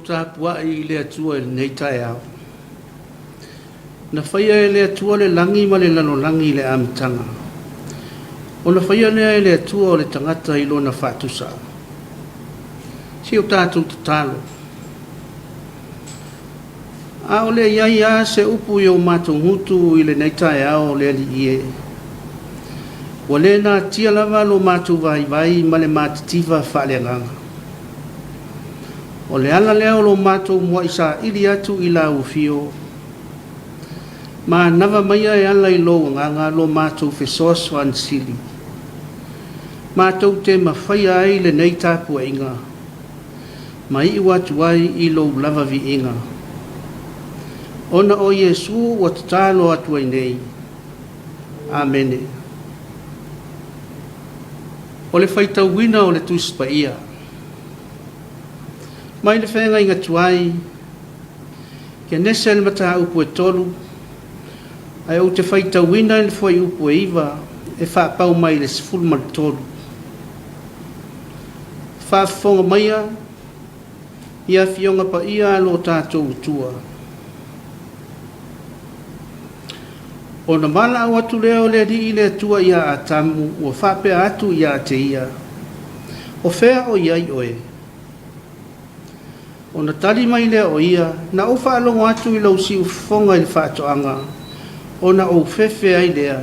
tapuai i le Atua i lenei taeao. Na faia e le Atua le lagi ma le lalolagi i le amataga. Ona faia lea e le Atua o le tagata i lona faatusa. Se i o tatou tatalo. A o le i ai lava se upu i o matou gutu i lenei taeao le Alii e, ua le natia lava lo matou vaivai ma le matitiva faaleagaga. O le ala lea o lo matou muai saili atu i lau afio, manava maia e ala i lou agaga lo matou fesoasoani sili, matou te mafaia ai lenei tapuaiga, ma iu atu ai i lou lava viiga. Ona o Iesu ua tatalo atu ai nei. Amene. O le faitauina o le Tusi Paia. Mai le Feagaiga Tuai, Kenese le mataupu e 3, ae ou te faitauina i le fuaiupu e 9 e faapau mai i le 13. Faafofoga maia i Afioga Paia a lo tatou Atua. Ona valaau atu lea o le Alii le Atua ia Atamu, ua faapea atu ia te ia, O fea o i ai oe? Ona tali mai lea o ia, Na ou faalogo atu i lou siufofoga i le faatoaga, ona ou fefe ai lea,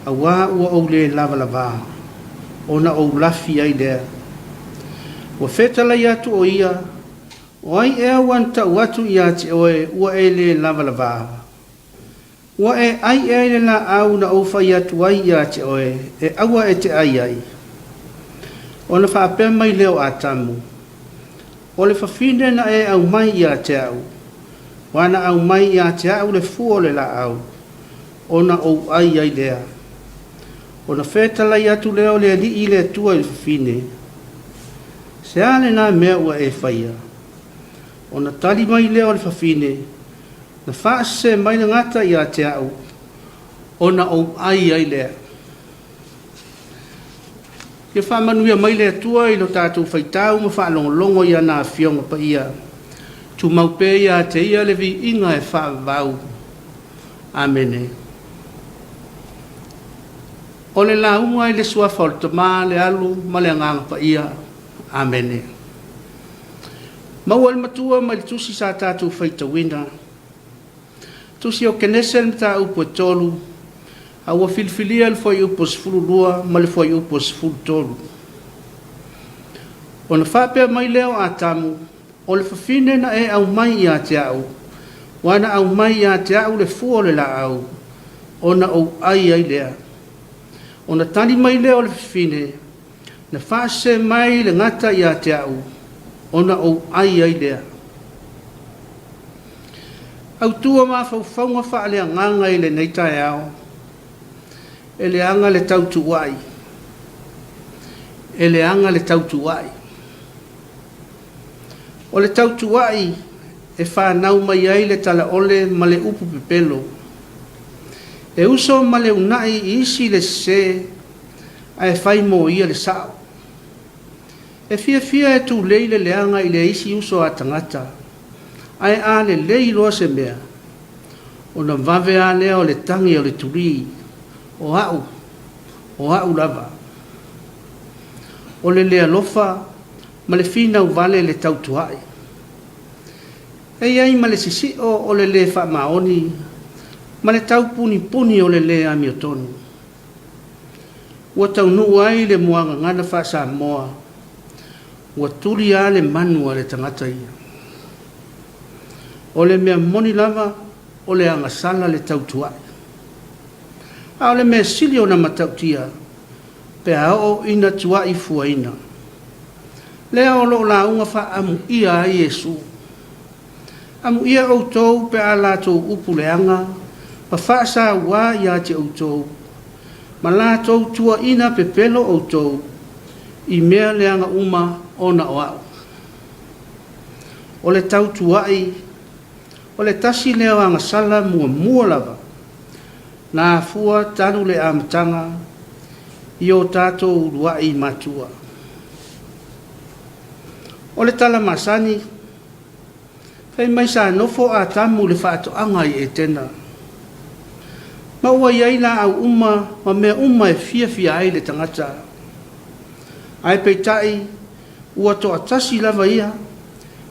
auā ua ou le lavalavā, ona ou lafi ai lea. Ua fetalai atu o ia, O ai ea ua na tau atu ia te oe ua e le lavalavā? Ua e ai ea i le laau na ou fai atu ai ia te oe, e aua e te ai ai? Ona faapea mai lea o Atamu, O le fafine na e aumai ia te au, ua na aumai ia te au le fua o le laau, ona ou ai ai lea. Ona fetalai atu lea o le Alii i le Atua i le fafine, Se a lena mea ua e faia? Ona tali mai lea o le fafine, Na faasese mai le gata ia te au, ona ou ai ai lea. Ia faamanuia mai le Atua i lo tatou faitau ma faalogologo i ana Afioga Paia. Tumau pea ia te Ia le viiga e faavavau. Amene. O le lauga i le Suafa o le Tama, le Alu ma le Agaga Paia. Amene. Maua e le Matua mai le Tusi sa tatou faitauina. Tusi o Kenese le mataupu e 3, a ua filifilia le fuaiupu e 12 ma le fuaiupu e 13. Ona faapea mai lea o Atamu, O le fafine na e aumai ia te au, ua na aumai ia te au le fua o le laau, ona ou ai ai lea. Ona tali mai lea o le fafine, Na faasese mai le gata ia te au, ona ou ai ai lea. Autu o mafaufauga faaleagaga i lenei taeao, e leaga le tautuua'i, e leaga le tautuua'i. O le tautuua'i e fanau mai ai le talaole ma le upu pepelo. E uso ma le una'i i isi le sese ae fai mo ia le sa'o. E fiafia e tulei le leaga i le isi uso a tagata, ae a lelei loa se mea, ona vave a lea o le tagi o le tulī, O a'u, o a'u lava. O le le alofa ma le finau vale le tautua'i. E i ai ma le sisi'o o le lē faamaoni ma le taupunipuni o le lē amiotonu. Ua taunuu ai le muagagana faa-Samoa, ua tuli lava le manu a le tagata ia. O le mea moni lava, o le agasala le tautua'i. A o le mea sili ona matautia, pe a oo ina tua'i fuaina. Lea o lo o lauga faaamuia ai Iesu. Amuia outou pe a latou upu leaga ma faasauā ia te outou, ma latou tuuaina pepelo outou i mea leaga uma ona o a'u. O le tautua'i, o le tasi lea o agasala muamua lava na afua talu le amataga i o tatou ulua'i matua. O le tala masani, Fai mai sa nofo Atamu i le faatoaga i Etena, ma ua i ai laau uma ma mea uma e fiafia ai le tagata. Ae peitai, ua toatasi lava ia,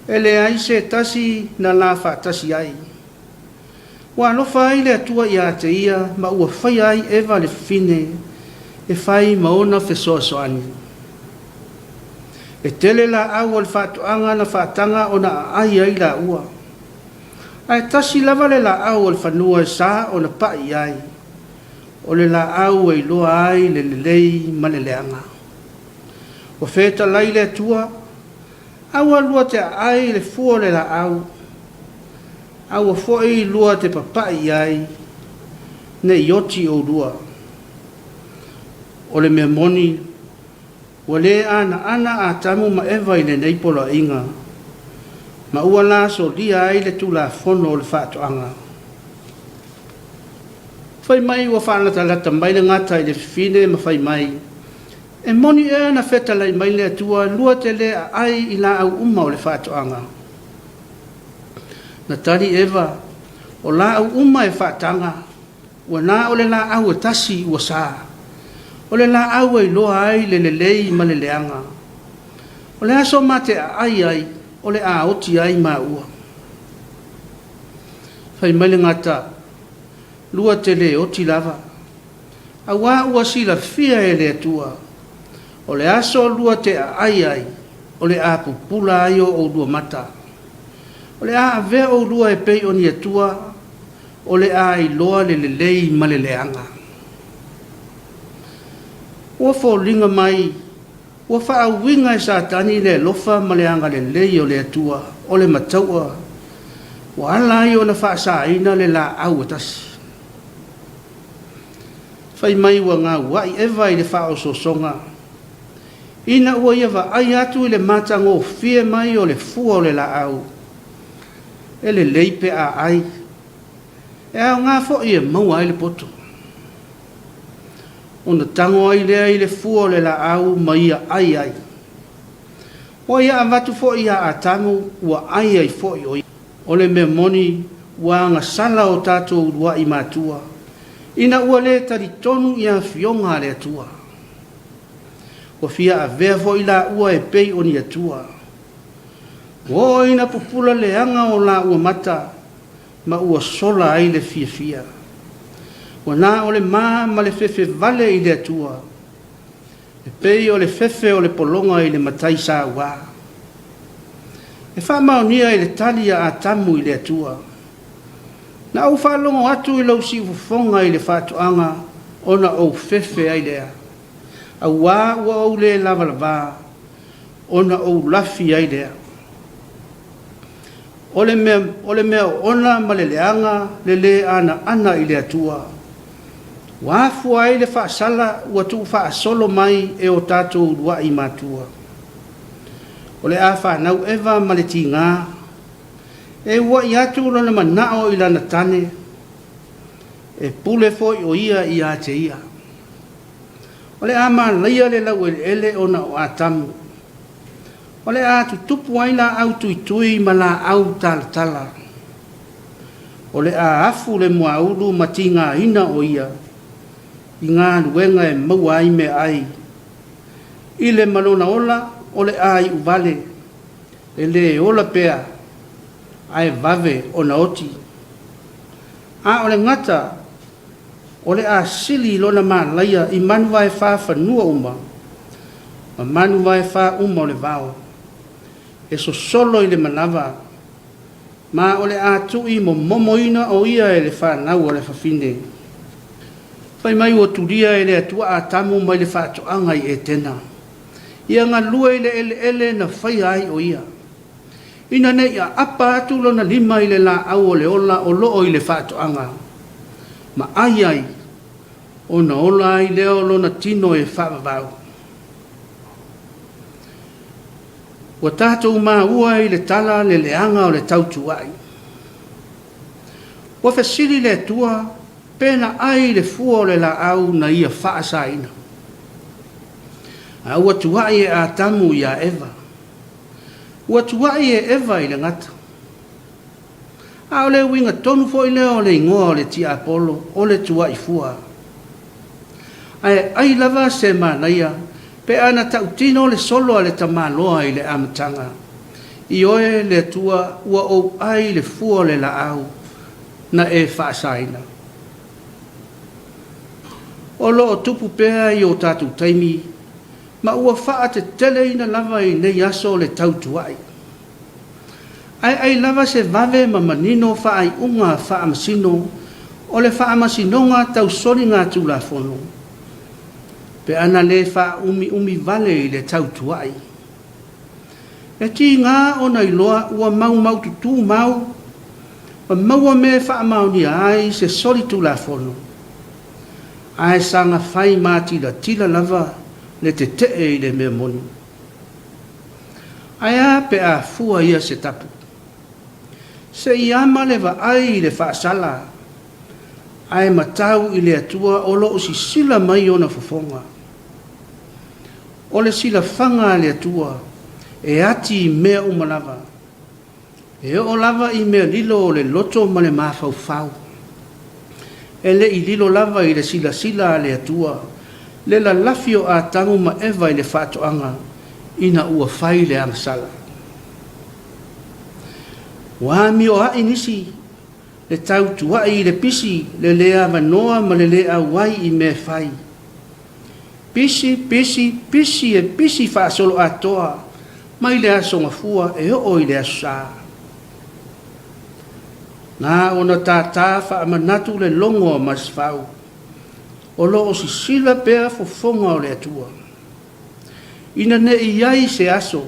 e leai se tasi na la faatasi ai. Ua alofa ai le Atua ia te ia ma ua faia ai Eva le fafine e fai ma ona fesoasoani. E tele laau o le faatoaga na faataga ona aai ai laua. Ae tasi lava le laau o le fanua e sa ona pai i ai, o le laau e iloa ai le lelei ma le leaga. Ua fetalai le Atua, Aua lua te aai i le fua o le laau, aua foi lua te papai i ai, ne i oti oulua. O le mea moni, ua le anaana Atamu ma Eva i lenei poloaiga, ma ua la solia ai le tulafono o le faatoaga. Fai mai ua faalatalata mai le gata i le fafine ma fai mai, E moni ea na fetalai mai le Atua lua te le aai i laau uma o le faatoaga? Na tali Eva, O laau uma e faataga, ua na o le laau e tasi ua sa, o le laau e iloa ai le lelei ma le leaga. O le aso ma te aai ai, o le a oti ai maua. Fai mai le gata, Lua te le oti lava. Auā ua silafia e le Atua, o le aso lua te aai ai, o le a pupula ai o oulua mata. O le a avea oulua e pei o ni Atua, o le a iloa le lelei ma le leaga. Ua foliga mai, ua faauiga e Satani le alofa ma le agalelei o le Atua, o le mataua, ua ala ai ona faasaina le laau e tasi. Fai mai ua gaua'i Eva i le faaosoosoga, ina ua ia vaai atu i le matagofie mai o le fua o le laau, e lelei pe a ai, e aoga foi e maua ai le poto. Ona tago ai lea i le fua o le laau ma ia ai ai. Ua ia avatu foi ia Atamu ua ai ai foi o ia. O le mea moni, ua agasala o tatou uluai matua, ina ua le talitonu i afioga a le Atua. Ua fia avea foi laua e pei o ni Atua. Ua oo ina pupula leaga o laua mata ma ua sola ai le fiafia. Ua na o le ma ma le fefe vale i le Atua. E pei o le fefe o le pologa i le matai saua. E faamaonia i le tali a Atamu i le Atua, Na ou faalogo atu i lou siufofoga i le faatoaga ona ou fefe ai lea, auā ua ou le lavalava, ona ou lafi ai lea. O le mea, o le mea oona ma le leaga le lē anaana i le Atua. Ua afua ai le faasala ua tuufaasolo mai e o tatou uluai matua. O le a fanau Eva ma le tiga, e ua'i atu lona manao i lana tane, e pule foi o ia ia te ia. O le a malaia le laueleele ona o Atamu. O le a tutupu ai laau tuitui ma laau talatala. O le a afu le muaulu ma tigaina o ia i galuega e maua ai meaai. I le ma lona ola, o le a iu vale, e le ola pea, ae vave ona oti. A o le gata, o le a sili lona malaia i manu vaefa fanua uma, ma manu vaefa uma o le vao, e sosolo i le manava, ma o le a tui momomoina o ia e le fanau a le fafine. Fai mai ua tulia e le Atua Atamu mai le faatoaga i Etena, ia galue i le eleele na faia ai o ia, ina ne i aapa atu lona lima i le laau o le ola o loo i le faatoaga, ma ai ai, ona ola ai lea o lona tino e faavavau. Ua tatou maua i le tala le leaga o le tautua'i. Ua fesili le Atua pe na ai le fua o le laau na ia faasaina. A ua tua'i e Atamu ia Eva. Ua tua'i e Eva i le gata. A o le uiga tonu foi lea o le igoa o le tiapolo, o le tuai fua. Ae ai lava se manaia pe a na tautino le solo a le tamaloa i le amataga, Ioe le Atua ua ou ai le fua o le laau na e faasaina. O lo o tupu pea i o tatou taimi ma ua faateteleina lava i nei aso le tautuai. Ae ai lava se vave ma manino faaiuga faamasino o le Faamasinoga Tau Soligatulafono pe ana le faaumiumi vale i le tautuai. E tiga ona iloa ua maumaututu mau ma maua mea e faamaonia ai se solitulafono, ae saga fai matilatila lava le tetee i le mea moni. Ae a pe a fua ia se tapu? Se i ama le vaai i le faasala, ae matau i le Atua o lo o sisila mai ona fofoga. O le silafaga a le Atua e ati i mea uma lava, E oo lava i mea lilo o le loto ma le mafaufau. E le i lilo lava i le silasila a le Atua le lalafi o Atamu ma Eva i le faatoaga ina ua fai le agasala. Ua amioai nisi le tautuai i le pisi, le lē avanoa ma le lē auai i mea e fai. Pisi, pisi, pisi e pisi faasoloatoa mai le Aso Gafua e oo i le Aso Sa. Na ona tātā faamanatu le logo a Masefau, o lo o sisila pea fofoga o le Atua. Ina ne i i ai se aso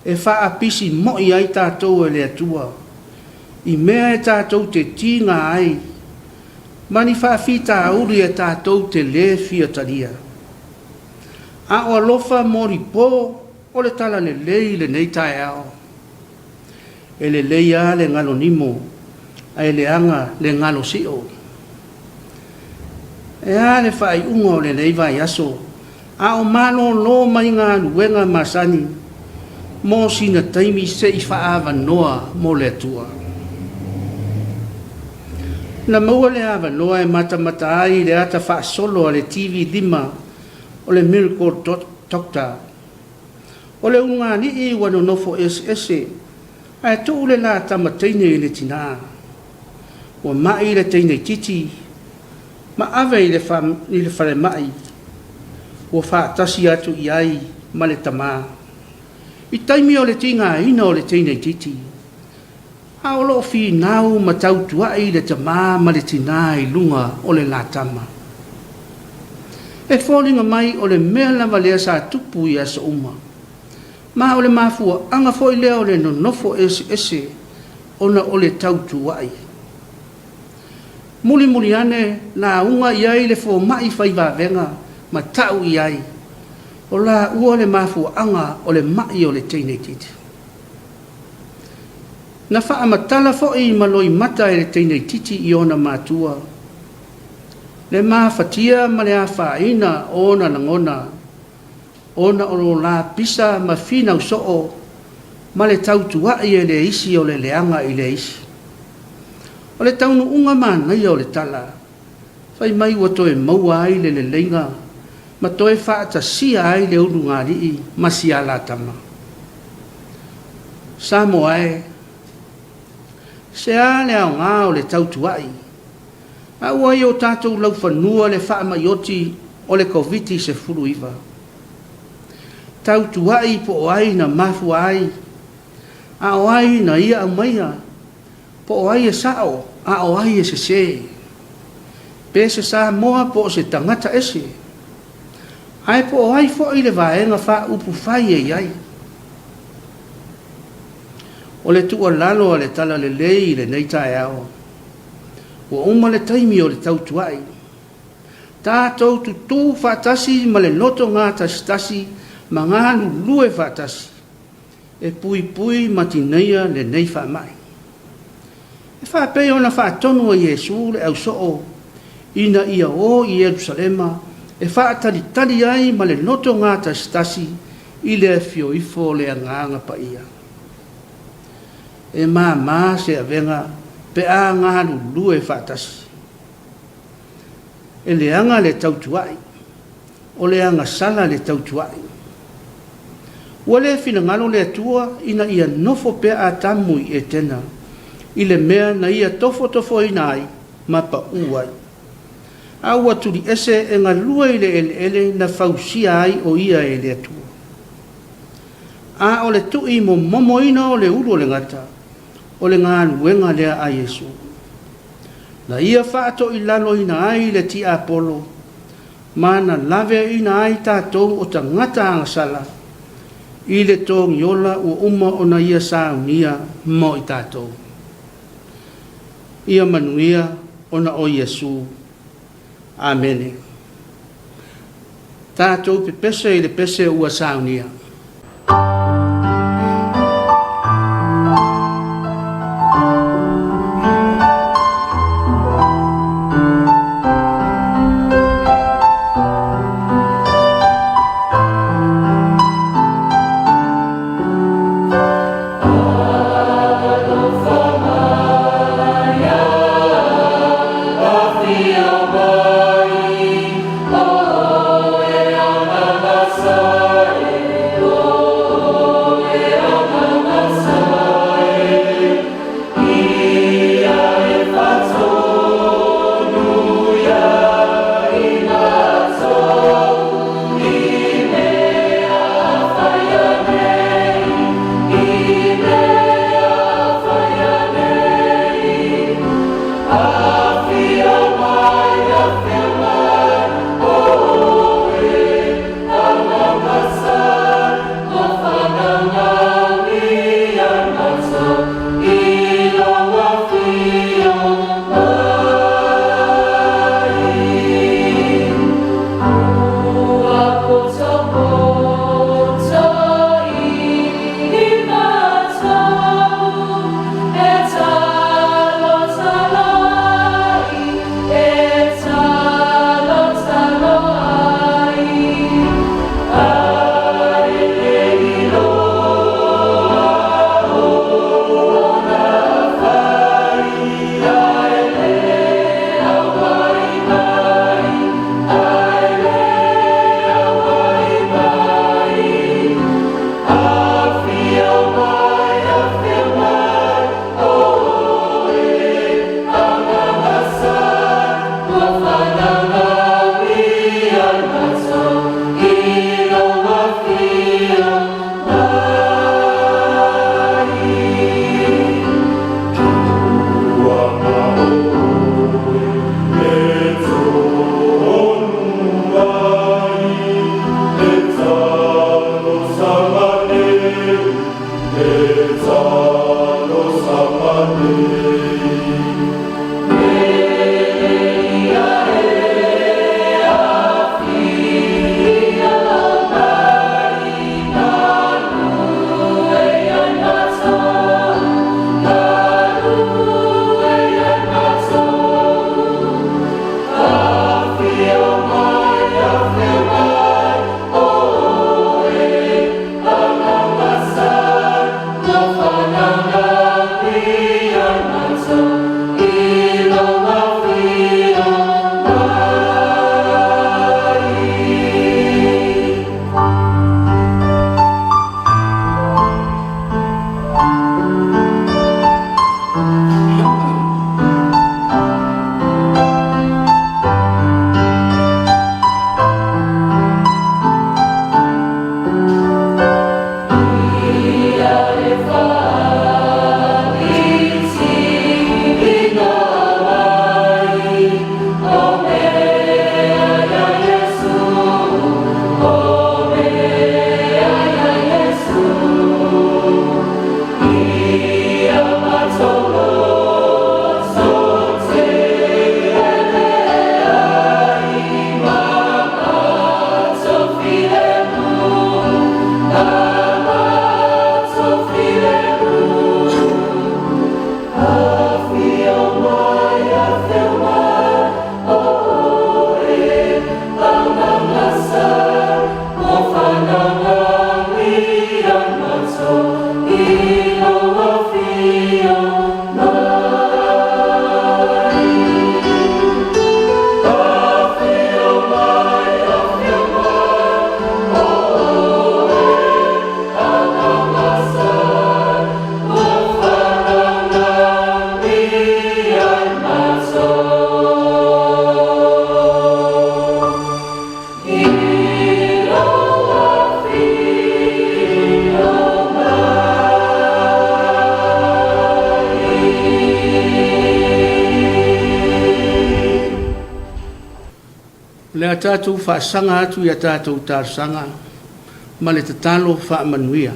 e faapisi moi ai tatou e le Atua i mea e tatou te tiga ai ma ni faafitauli e tatou te lē fia talia. A o alofa molipo o le talalelei i lenei taeao. E lelei a le galo nimo ae leaga le galo sio. E a le faaiuga o lenei vaiaso a o malolo mai galuega masani mo sina taimi se i faaavanoa mo le Atua? Na maua le avanoa e matamata ai i le ata faasolo a le TV 5 o le Miracle Doctor. O le ulugalii ua nonofo eseese ae tuu le la tama teine i le tinā. Ua ma'i le teine itiiti ma ave i le falemai ua faatasi atu i ai ma le tamā. I taimi o le tigaina o le teine itiiti, a o lo o finau ma tautua'i le tamā ma le tinā i luga o le la tama. E foliga mai o le mea lava lea sa tupu i aso uma, ma o le mafuaaga foi lea o le nonofo eseese ona o le tautua'i. Mulimuli ane, lauga i ai le fomai fai vavega ma ta'u i ai, o laua le mafuaaga o le ma'i o le teine itiiti. Na faamatala foi ma loimata e le teine itiiti i ona matua le mafatia ma le afaina o ona lagona ona o lo la pisa ma finau soo ma le tautua'i e le isi o le leaga i le isi. O le taunuuga manaia o le tala, fai mai ua toe maua ai le leleiga ma toe faatasia ai le ulugalii ma sialatama. Samoa e, se a le aoga o le tautua'i a ua i o tatou laufanua le faamai oti o le Koviti-19? Tautua'i po o ai na mafua ai, a o ai na ia aumaia, po o ai e sa'o a o ai e sesē, pe se Samoa po o se tagata ese, ae po o ai foi le vaega faaupufai e i ai. O le tuualalo a le Talalelei i lenei taeao, ua uma le taimi o le tautua'i. Tatou tutū faatasi ma le loto gatasitasi ma galulue faatasi e puipui ma tineia lenei faamai. E faapei ona faatonu e Iesu le ausoo ina ia o i Ierusalema e faatalitali ai ma le loto gatasitasi i le afio ifo o le Agaga Paia. E māmā se avega pe a galulue faatasi. E leaga le tautua'i, o le agasala le tautua'i. Ua le finagalo le Atua ina ia nofo pea Atamu i Etena i le mea na ia tofotofoina ai ma paʻu ai. A ua tuliese e galue i le eleele na fausia ai o ia e le Atua. A o le tu'i momomoina o le ulu o le gata, o le galuega lea a Iesu. Na ia faatoilaloina ai le tiapolo ma na laveaiina ai tatou o tagata agasala i le togiola ua uma ona ia saunia mo i tatou. Ia manuia ona o Iesu. Amene. Tatou pepese i le pese ua saunia. O le a tatou faasaga atu i a tatou talosaga ma le tatalo faamanuia.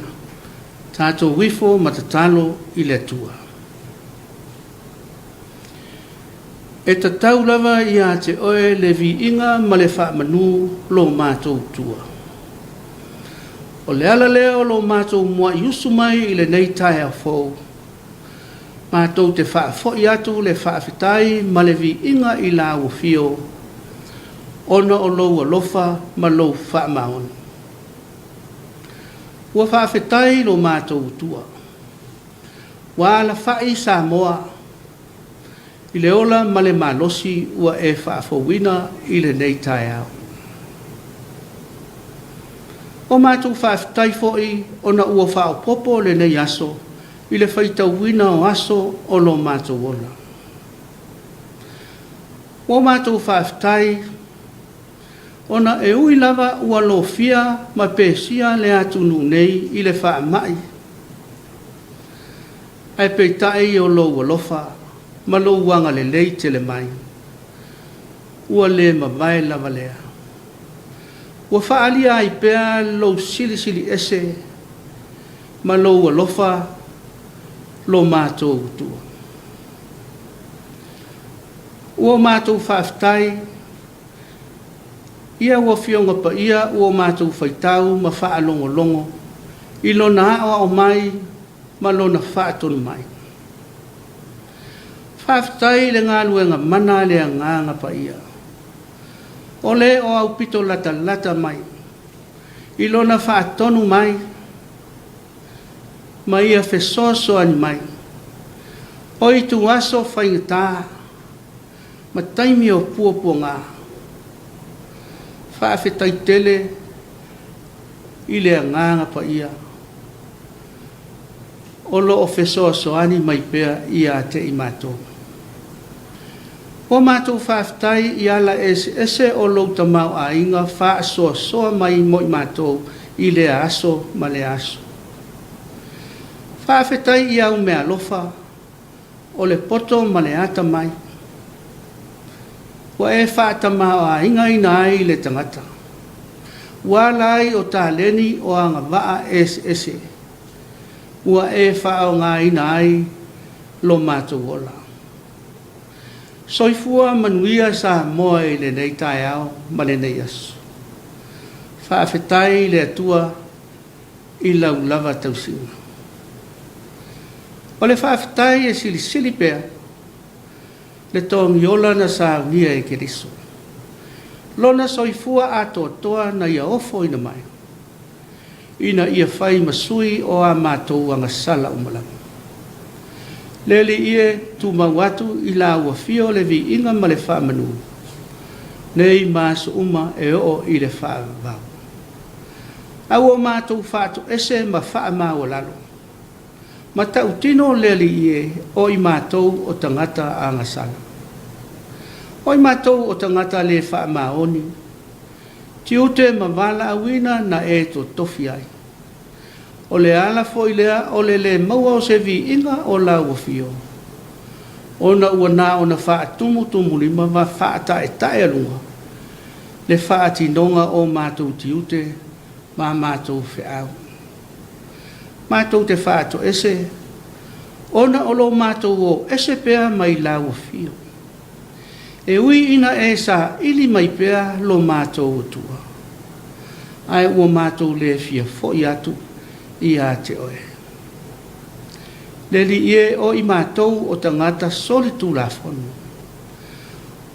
Tatou ifo ma tatalo i le Atua. E tatau lava ia te oe le viiga ma le faamanu lo matou Atua. O le ala lea o lo matou muai usu mai i lenei taeao fou, matou te faafoi atu le faafetai ma le viiga i Lau Afio ona o Lou alofa ma Lou faamaoni. Ua faafetai lo matou Atua. Ua alafai Samoa i le ola ma le malosi ua e faafouina i lenei taeao. O matou faafetai foi ona ua faaopoopo lenei aso i le faitauina o aso o lo matou ola. Ua matou faafetai ona e ui lava ua lofia ma pesia le atunuu nei i le faamai, ae peitai o lou alofa ma lou agalelei tele mai, ua le mavae lava lea. Ua faaalia ai pea lou silisili ese ma lou alofa lo matou Atua. Ua matou faafetai i au Afioga Paia ua matou faitau ma faalogologo i Lona aoao mai ma Lona faatonu mai. Faafetai i le galuega mana a le Agaga Paia, o le o aupito latalata mai i Lona faatonu mai ma Ia fesoasoani mai o ituaso faigata ma taimi o puapuaga. Faafetai tele i le Agaga Paia o lo o fesoasoani mai pea ia te i matou. Ua matou faafetai i ala eseese o lou tamaoaiga faasoasoa mai mo i matou i lea aso ma lea aso. Faafetai i au meaalofa o le poto ma le atamai ua e faatamaoaigaina ai le tagata, ua ala ai o taleni o agavaa eseese ua e faaaogaina ai lo matou ola. Soifua manuia Samoa i lenei taeao ma lenei aso. Faafetai i le Atua i lau lava tausiga. O le faafetai e silisili pea le togiola na saunia e Keriso, Lona soifua atoatoa na Ia ofoina mai, ina ia fai ma sui o a matou agasala uma lava. Le Alii e, tumau atu i Lau Afio le viiga ma le faamanu, nei ma aso uma e oo i le faavavau. A ua matou faatoese ma faamaualalo, ma tautino le Alii e, o i matou o tagata agasala. O i matou o tagata le faamaoni, tiute ma valaauina na e totofi ai. O le ala foi lea o le lē maua o se viiga o Lau Afio, ona ua na ona faatumutumulima ma faataetaealuga le faatinoga o matou tiute ma matou feau. Matou te faatoese ona o lo matou o ese pea mai Lau Afio. E ui ina e saili mai pea lo matou Atua, ae ua matou le fia foi atu ia te Oe. Le Alii e, o i matou o tagata solitulafono,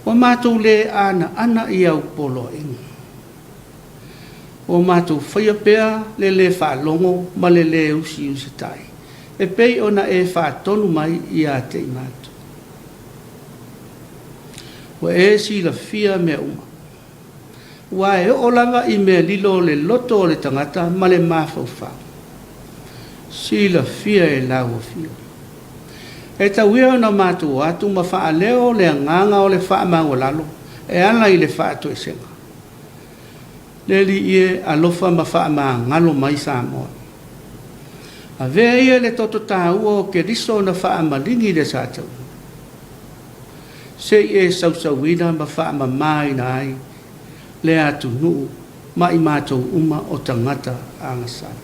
ua matou le anaana i au poloaiga. Ua matou faia pea le lē faalogo ma le lē usiusitai, e pei ona e faatonu mai ia te i matou. Ua e silafia mea uma, aua e oo lava i mea lilo le loto o le tagata ma le mafaufau. Silafia e Lau Afio. E tau ia ona matou o atu ma faaleo le agaga o le faamaualalo e ala i le faatoesega. Le Alii e, alofa ma faamagalo mai Samoa. Avea ia le toto taua o Keriso na faamaligi i le Sataua, se i e sausauina ma faamamaina ai le atunuu ma i matou uma o tagata agasala.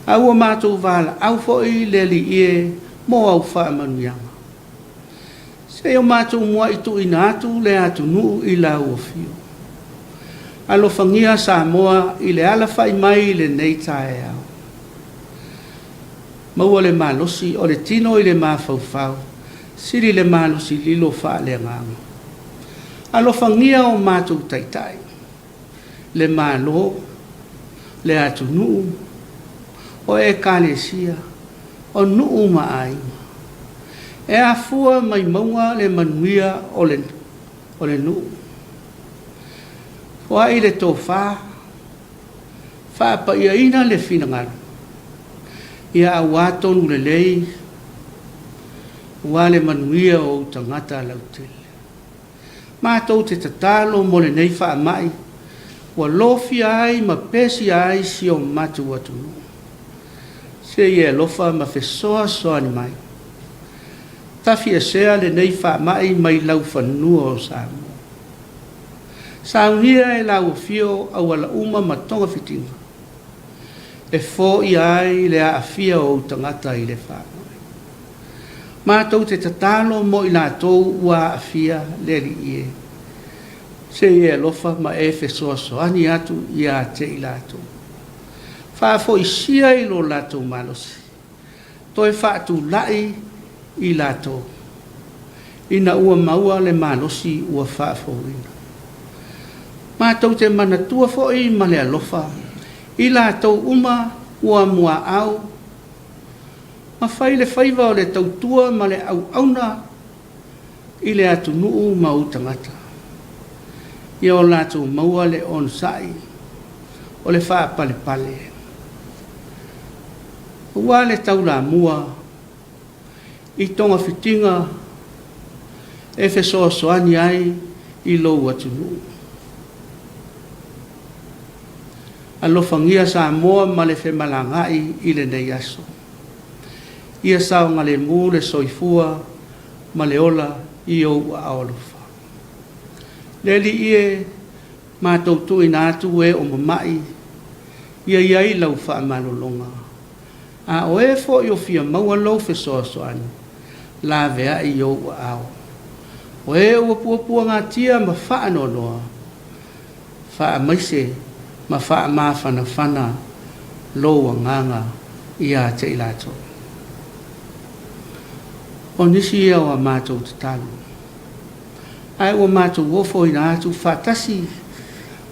A ua matou valaau foi le Alii e mo au faamanuiaga. Se i o matou muai tuuina atu le atunuu i lau afio. Alofagia Samoa i le alafai mai i lenei taeao. Maua le malosi o le tino i le mafaufau, sili le malosi lilo faaleagaga. Alofagia o matou taitai, le Malo, le atunuu, o Ekalesia, o nuu ma aiga. E afua mai mauga le manuia o le, o le nuu. Foai le tofa, faapaiaina le finagalo, ia auā tonu lelei, aua le manuia o ou tagata lautele. Matou te tatalo mo lenei faamai ua lofia ai ma pesia ai si o matou atunuu. Se i e alofa ma fesoasoani mai. Tafiesea lenei faamai mai laufanua o Samoa. Saunia e lau afio auala uma ma togafitiga e foia ai le aafia o ou tagata i le faamai. Matou te tatalo mo i latou ua aafia le Alii e. Se i e alofa ma e fesoasoani atu ia te i latou. Faafoisia i lo latou malosi. Toe faatulai i latou ina ua maua le malosi ua faafouina. Matou te manatua foi ma le alofa i latou uma ua muaau ma fai le faiva o le tautua ma le auauna i le atunuu ma ou tagata. Ia o latou maua le onosai o le faapalepale. Aua le taulamua i togafitiga e fesoasoani ai i lou atunuu. Alofagia Samoa ma le femalagaai i lenei aso. Ia saogalemu le soifua ma le ola i ou aao alofa. Le Alii e, matou tuuina atu e o mama'i, ia i ai lau faamalologa. A o e foi o fia maua lou fesoasoani, laveai i ou aao. O e ua puapuagatia ma faanoanoa, faamaise ma faamafanafana lou agaga ia te i latou. O nisi ia o a matou tatalo, ae ua matou ofoina atu faatasi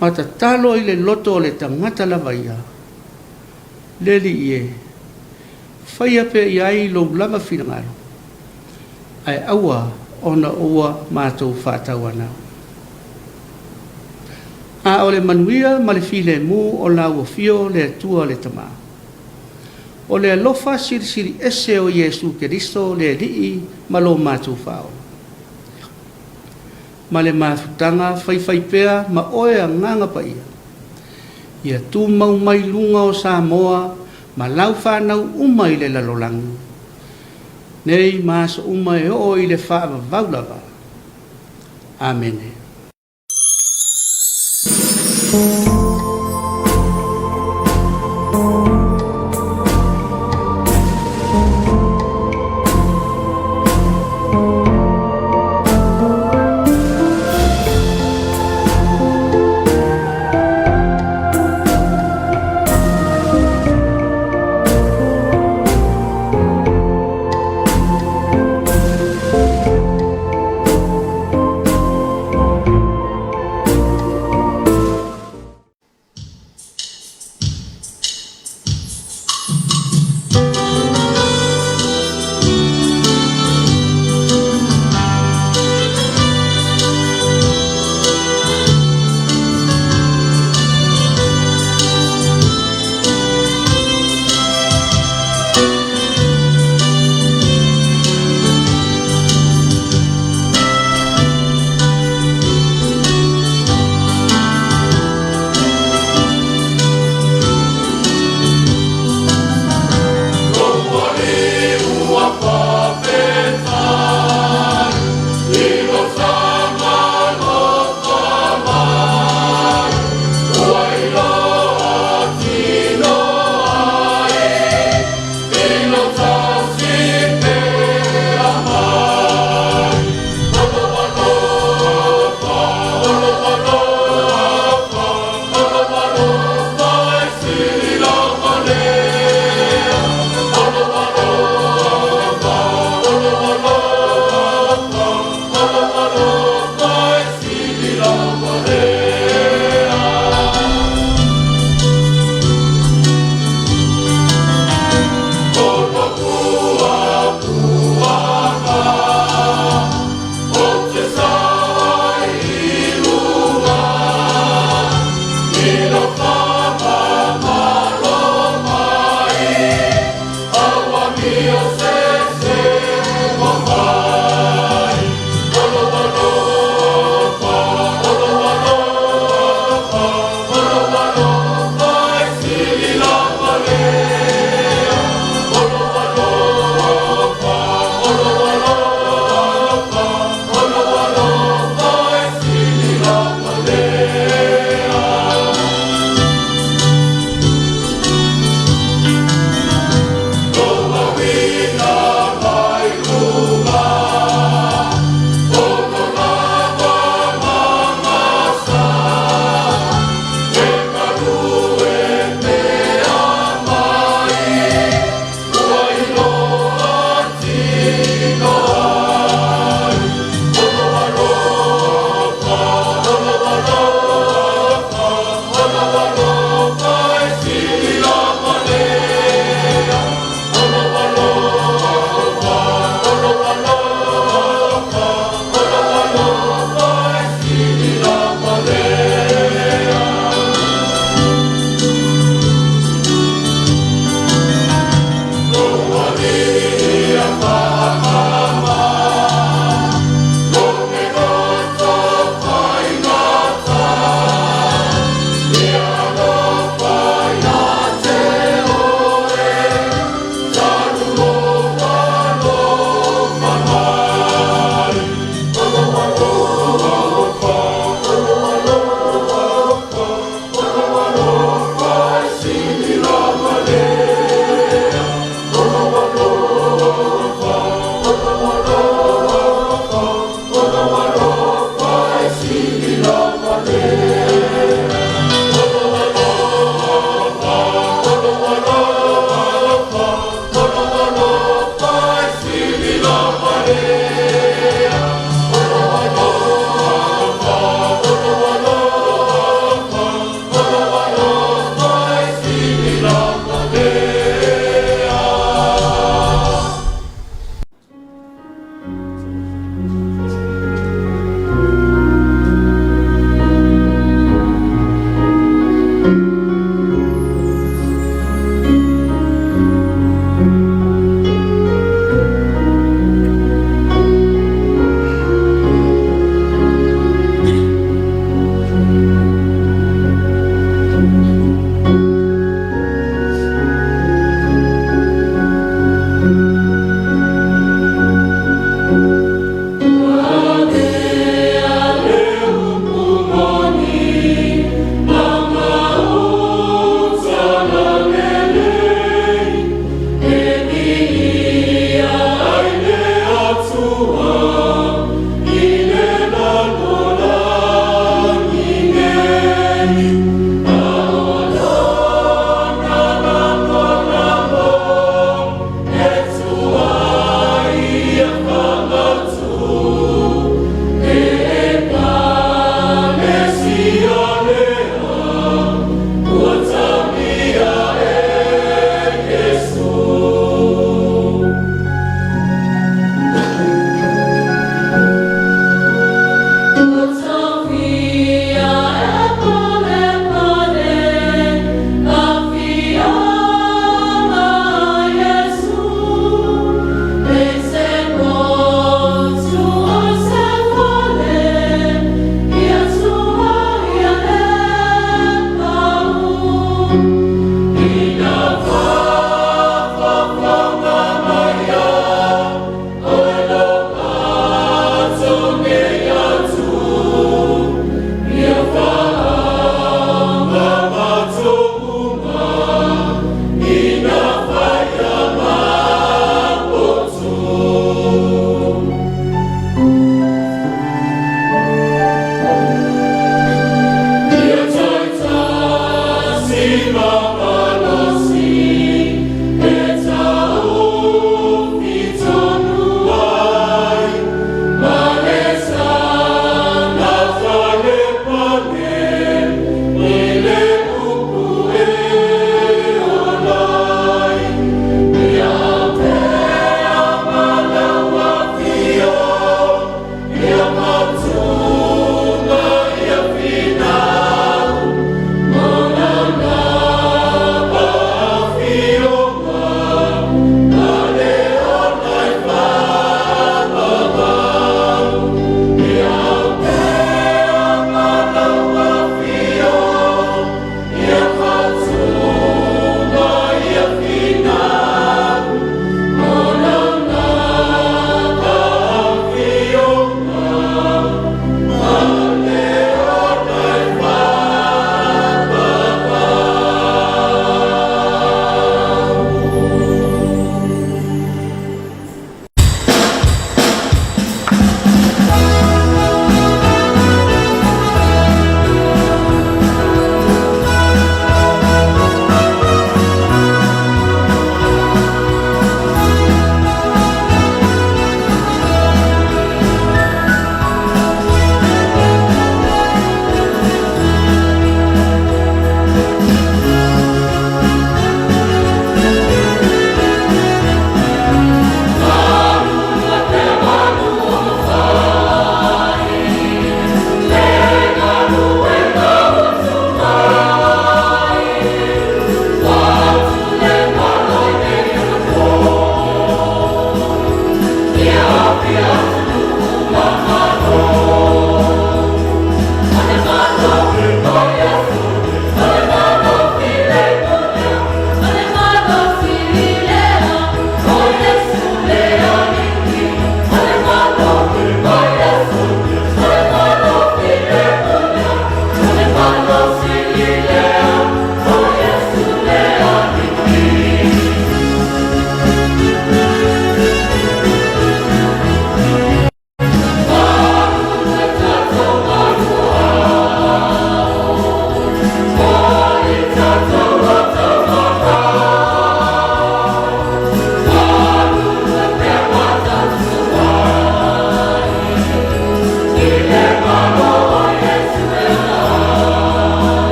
ma tatalo i le loto o le tagata lava ia, Le Alii e, faia pea i ai lou lava finagalo, ae aua ona ua matou faatauanau. A o le manuia ma le filemu o lau afio le Atua le Tama, o le alofa silisili ese o Iesu Keriso le Alii ma lo matou Faaola, ma le mafutaga faifaipea ma oe Agaga Paia, ia tumau mai luga o Samoa ma lau fanau uma i le lalolagi, nei ma aso uma e oo i le faavavau lava. Amene.